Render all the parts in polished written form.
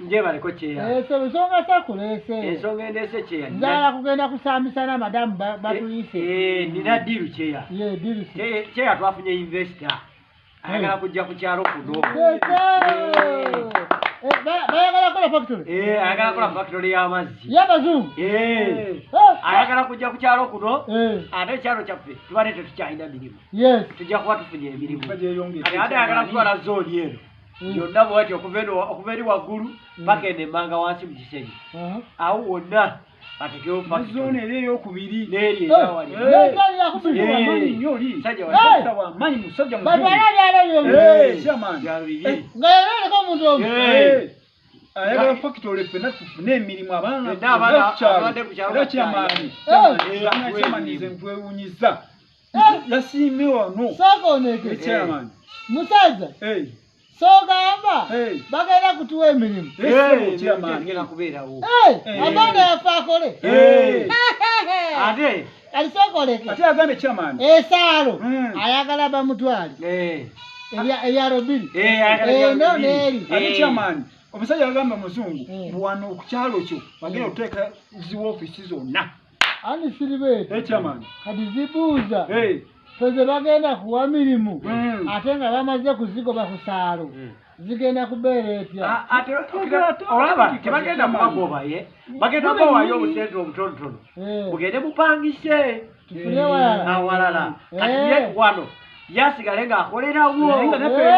Njebaleko kyeya. Ensonga sakuleese. Ensonga endeese kyeya. Nzala kugenda kusambisa na madamu batuyise. Nina deal kyeya. Ye deal. Kyeya twafunye investor. Ayagala kujja ku kyalo kuno. Bayagala kukola factory. Ayagala kukola factory y'amazzi. Y'abazungu. Ayagala kujja ku kyalo kuno. Ate ekyalo kyaffe tubadde tetukyalina mirimu. Yes. Tujja kuba tufunye emirimu. Kati ate ayagala kutwala zooni eno. Yonna bw'atyo okuva eri waggulu paka eno emmanga wansi mu kisenyi. Awo wonna batekewo factory. Zooni eri ey'okubiri. N'eri eyawali. Manyi musajja muzungu. Batwala byalo byonna. Nga yaleka omuntu omu. Ayagala factory ffenna tufune emirimu abaana abadde ku kyalo. Era kyamaanyi. Kyamaanyi nze nkwewuunyizza. Yasiimye wano. Sooka oneke. Chairman. Musajja. Sogamba bagenda kutuwa emirimu. Tugenda kubeerawo. Abaana yaffe akole. Ate Kali sooka oleke. Ate agambye chairman. Esaalo ayagala bamutwale. Ebyalo bbiri. Eno n'eri. Ate chairman, omusajja agamba muzungu wano ku kyalo kyo bagenda okuteeka zi woofiisi zonna. Ani siribeeti. Chairman. Kati zibuuza. Ffe bagenda kuwa mirimu ate nga bamaze kuzigoba ku saalo. Zigenda kubeera etya? Olaba tebagenda kubagoba ye bagenda bawayo obusente obutonotono mugende mupangise tufune walala. Awalala. Kati ye wano yasigale ng'akolerawo. Naffe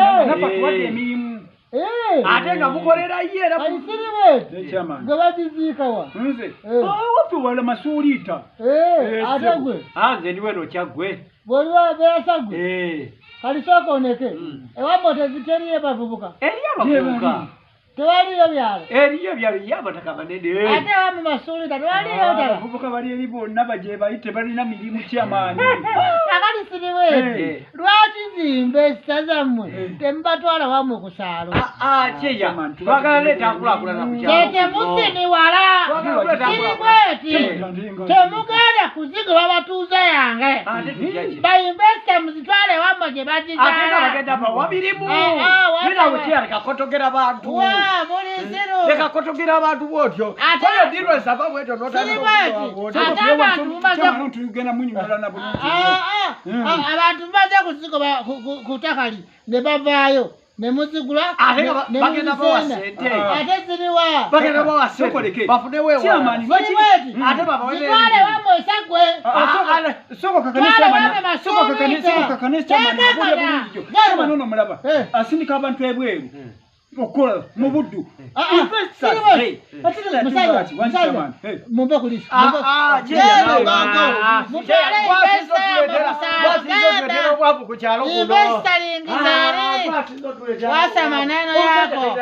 atuwadde emirimu. Ate nga mukolera ye era Kati siribeeti gwe bagiziikawa? Nze waffe wala masuuliita. Ate gwe? Nze ndi weno kyaggwe. Bw'oliwa beerasa gwe? Kali sooka oneke. Ewammwe teriyo bavubuka? Eriyo abavubuka. Tewaliyo byalo? Eriyo ebyalo, ye amataka manene. Ate ewammwe masuulita tewaliyo ddala? Abavubuka bali eri bonna baje bali tebalina mirimu kyamaanyi. Kakati siriweeti lwaki zinvesita zammwe temubatwala wammwe ku saalo? Kyeya twagala leeta nkulaakulana ku kyalo. Temusiniwala. Siriweeti temugenda kuzigoba batuuze yange. Bayinvesita muzitwale wammwe gye Ate nga bagizaala. bagenda bawa mirimu. Binawe kyeya leka kotogera bantu. Wa muli nsiru. Leka kotogera abantu bwotyo. Ate- Koyo dirwa esava bwetyo Siriweeti ate abantu mumaze Tugenda munyumira bulungi. Abantu mumaze kuzigoba ku ttaka li ne bavaayo ne muzigula Ate nga ne bagenda bawa muzisenda. ssente. Ate ziriwa? Bagenda bawa ssente. Bafunewo ewalala. Chairman, lwaki- Siriweeti Ate babawe zitwale wammwe esaggwe. Sooka kakane Twala chairman. wamwe Sooka kakane, masuuliita. sooka kakane chairman. Teekakana. Bulungi. Chairman ono mulaba. Asindika abantu ebweru. Okukola mu buddu. Siriweeti. Ate tera Musajja, yatunga ki? Wangi musajja, chairman. Muve ku liiso. Kyeya nawe. Mutwale investor yammwe ku saalo. Genda. Obwavu ku kyalo kuno. Investor lingizaali. Wasama neno yako.